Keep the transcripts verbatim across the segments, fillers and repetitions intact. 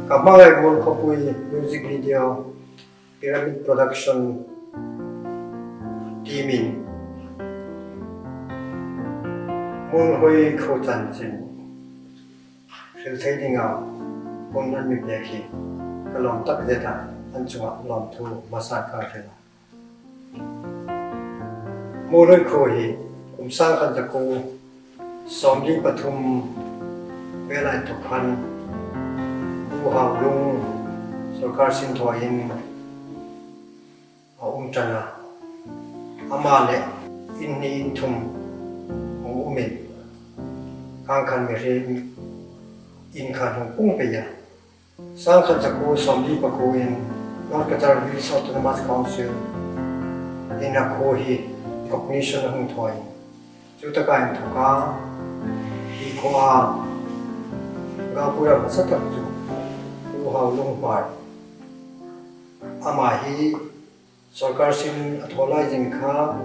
Ka hmangai Muolkhawpui music video Pyramid Production team-in Muolhoi khuo chanchin hril thei dinga hun an mi pek hi ka lawm tak zet a, an chunga lawmthu hmasa ka hril a. Muolhoi khuo hi kum sangkhat zakuo sawmli pathum velai thawk khan Pu Haulung sawrkar sin thawin a um ṭan a. Ama le in hni in thum hung umin, khang khan mihriem in khan hung pung pei a. Sangkhat zakuo sawmli pakuoin North Cachar Hills Autonomous Council in a khuo hi recognition a hung thaw a. Chu taka inthoka hi khuoa galpui a hmasa tak chu Pu Haulung Hmar. Ama hi sawrkar sin a thaw lai zing kha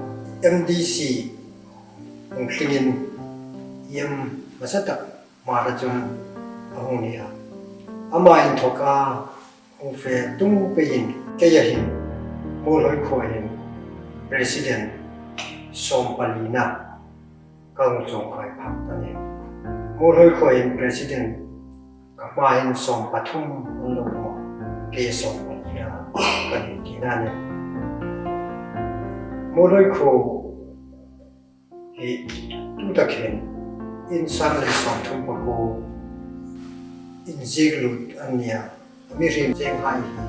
M D C hung tlingin E M hmasa tak Hmar-a chun a hung ni a. Ama inthoka hung fe tung peiin keia hin Muolhoi khuoa hin president sawmpalina ka hung chuong kai phak ta a nih. Muolhoi khuoa hin president ka hmain sawm pathum an lo um a, kei sawm palina ka nih tina a nih. Muolhoi khuo hi tu tak hin in sang le sawmthum pakuo inziek lut an nih a. A mihriem cheng hai hi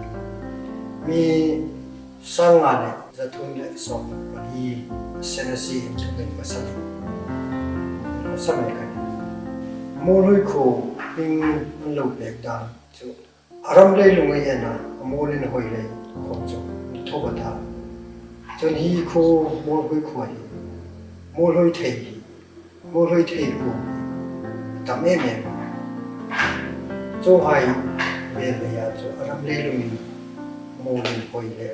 mi sang nga le zathum le sawm pali a sen a si in thum in ka sa a nih. Ka sa mek a nih. Muolhoi khuo hming an lo pek dan chu a ram leilung ei en a, a muolin hoi lei khom chu thaw a ta. Chun hi khuo Muolhoi khuo hi, Muolhoi thei hi, Muolhoi thei khuo hi tam em em. Chu hai vel leia chu a ram leilungin muolin hoi le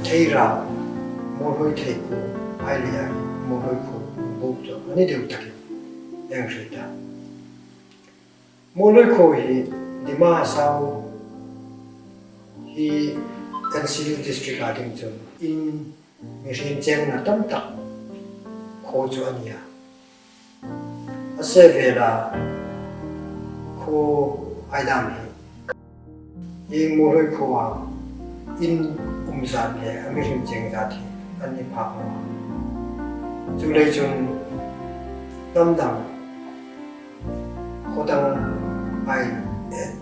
thei ra, Muolhoi thei khuo hai leia Muolhoi khuo buk chu a ni deu takin ei hriet a. Muolhoi khuo hi Dima Hasao hi N C Hills District-a ding chun in mihriem chengna tam tak khuo chu a ni a. A se vela khuo hai dam hi, hi Muolhoi khuoa in um zat le a mihriem cheng zat hi an ni phak naw a. Chuleiin chun hnam dang, khuo dang hai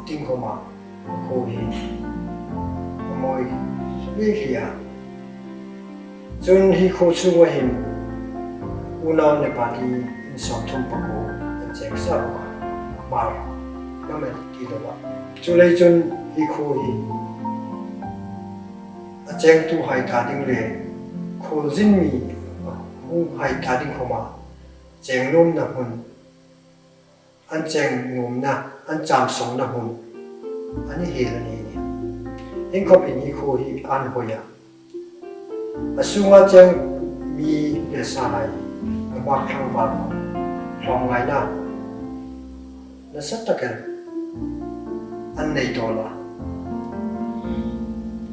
ding khoma khuo hi a mawi hle hle a. Chun hi khuo chunga hin unau Nepali in sawmthum pakuo an cheng sa bawk a, Hmar hnam an ti lo a. Chuleiin chun hi khuo hi a chengtu hai ta ding le khuolzin mi hung hai ta ding khoma cheng nuomna hmun, an cheng nuomna, an cham sawngna hmun a ni hiel a ni. Iengkhawpin hi khuo hi an hoi a. A sunga cheng mi le sahai, a mak thlang bar, hlawm ngaina nasa takin an nei tawl a.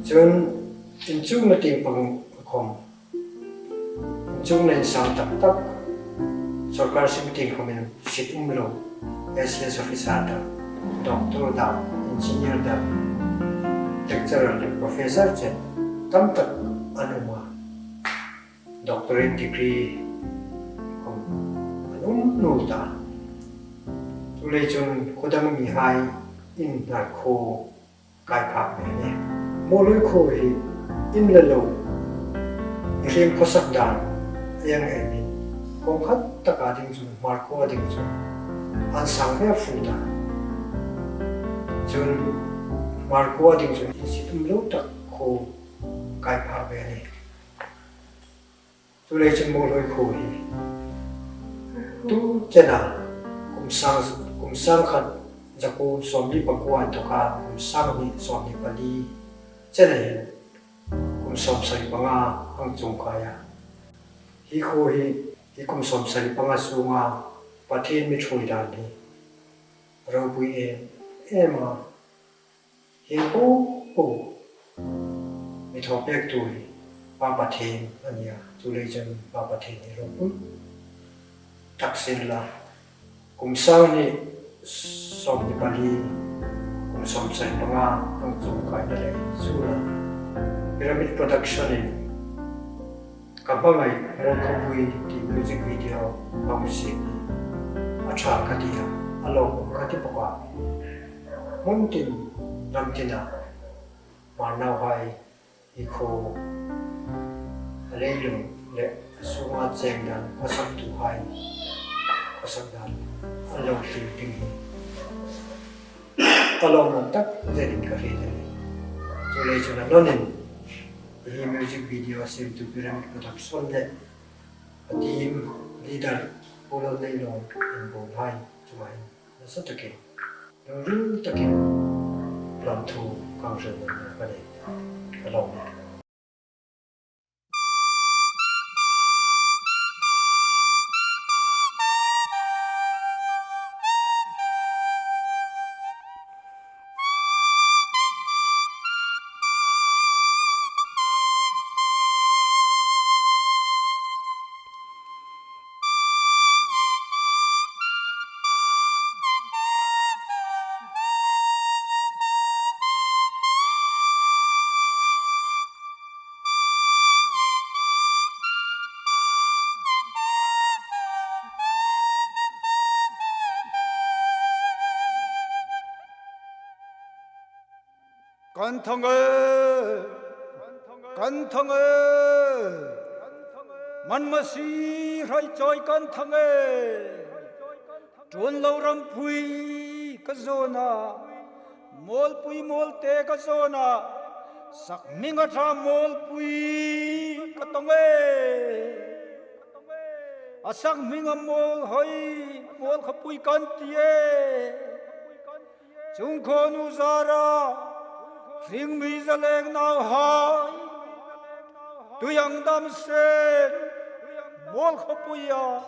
Chun inchukna tieng pang khom, inchukna insang tak tak, sawrkar sin tieng khomin sit um lo, S C S officer dang, doctor dang, engineer dang, lecturer le professor chen tam tak an um a. Doctorate degree khom an um naw ta. Chuleiin chun khuo dang mihai in Hmar khuo kai phak ve a nih. Muolhoi khuo hi in le lo, mihriem khawsak dan a eng em in, kawng khat taka ding chun, Hmar khuoa ding chun an sang ve a fut a. Chun Hmar khuoa ding chun insit um lo tak khuo kai phak ve a nih. Chuleiin chun Muolhoi khuo hi tu chena kum sang, kum sangkhat zakuo sawmli pakuo inthoka kum sanghni sawmhni pali chena hin kum sawmsari panga hang chuong kai a. Hi khuo hi, hi kum sawmsari panga sunga Pathien mi ṭhuoi dan hi ropui em em a. Hi po po mi thaw pektu hi Pa Pathien a nih a. Chuleiin chun Pa Pathien hi ropui tak sien la. Kum sang hni sawmhni pali, kum sawmsari panga ang chungkaina le sula Pyramid Production-in Ka Hmangai Muolkhapui ti music video hang siem hi a ṭha ka ti a, a lawmum ka ti bawk a. Hmun tin, ram tina Hmar nauhai hi khuo, a leilung le a sunga cheng dan khawsaktuhai khawsak dan an lo tling ding hi a lawmum tak zetin ka hriet a nih. Chuleiin chun a nawnin hi music video siemtu Pyramid Production le a team leader Pu Lalneilawm inbawlhai chunga hin nasa takin lungril takin lawmthu ka hril nawk a nih. Ka lawm a nih. Kan Thang e, Kan Thang e, man masi hrai chawi Kan Thang e. Ṭuon lo rampui ka zawn a, mawlpui mawlte ka zawn a, sak hminga ṭha mawlpui ka tawng e. A sak hminga Muolhoi, Muolkhapui kan ti e. Chungkhawnu zara hring mi zaleng nauhai, tui ang dam seng Muolkhapui a.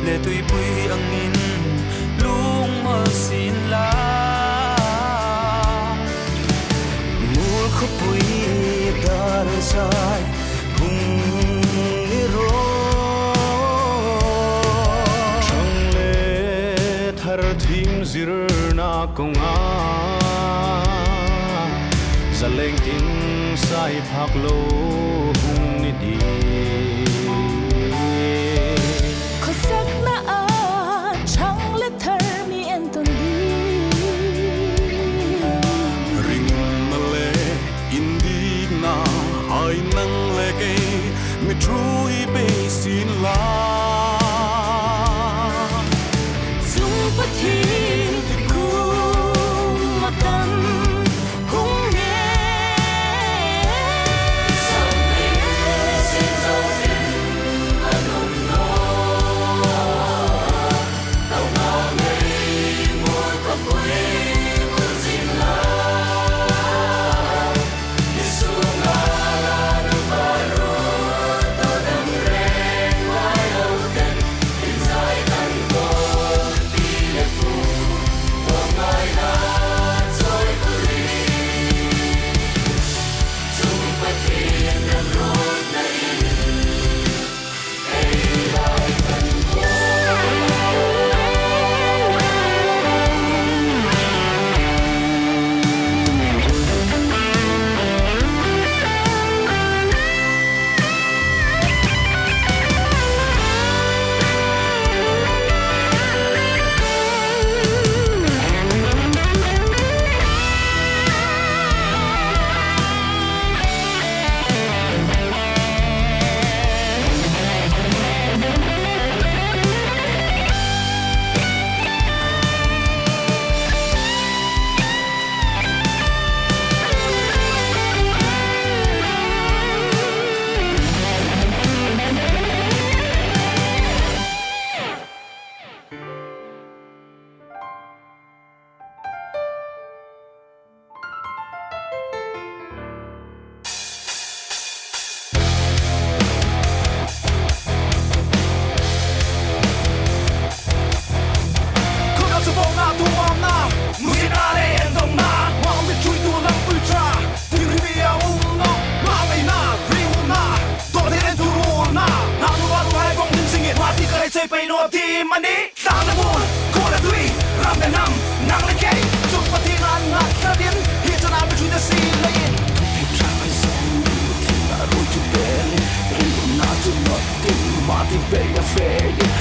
le tuipui angin lungmal sin la. Mul khawpui dar sai hung ni ro. Ṭhang le thar thim zirna kawnga zaleng tin sai phak lo hung ni di. Khawsakna a ṭhang le thar mi entawn di. Ringna le indikna hai nang le kei mi ṭhuoi pei sin la. Chung Pathien kuoma kan hung ngên. Khawkam chu bawlna, tuamna, mutina le endongna, mau mi ṭhuoitu lampui ṭha, thil ri mi a um naw, mau ngaina, ri umna, dawr thil en thuruna, nang ruwa ruhai vawng hlim singin, hma ti ka rei chei pei naw ti mani. Tlang le mul, khuo le tui, ram le hnam, nang le kei, Chung Pathien an ngat hlatin, hi chena mi ṭhuoi ta si leiin. Thupi ṭha hai song, thil a ruoi chu belin, ringumna chu nawt tin, hma ti pei a fe in,